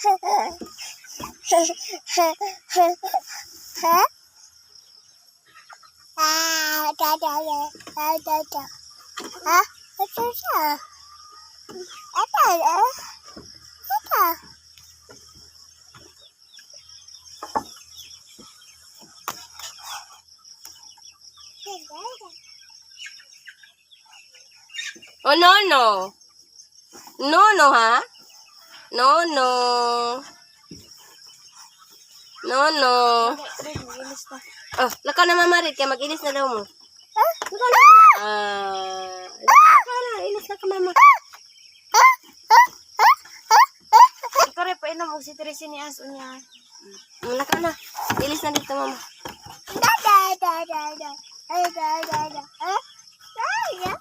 Ah, da da da da da da. Ah, da da. Ah, da da. Da. Oh, no, no. No, no, ha? No, no. No, no. Mag-ilis na. Oh, lakaw na, Mama Rit, kaya mag-ilis na daw mo. Lakaw na. Ah, lakaw na, ilis na ka, Mama. Ikaw rin painom og si Teresa ni Aso niya. Lakaw na. Ilis na dito, Mama. Da da da da da. Da da da. Ah, da da.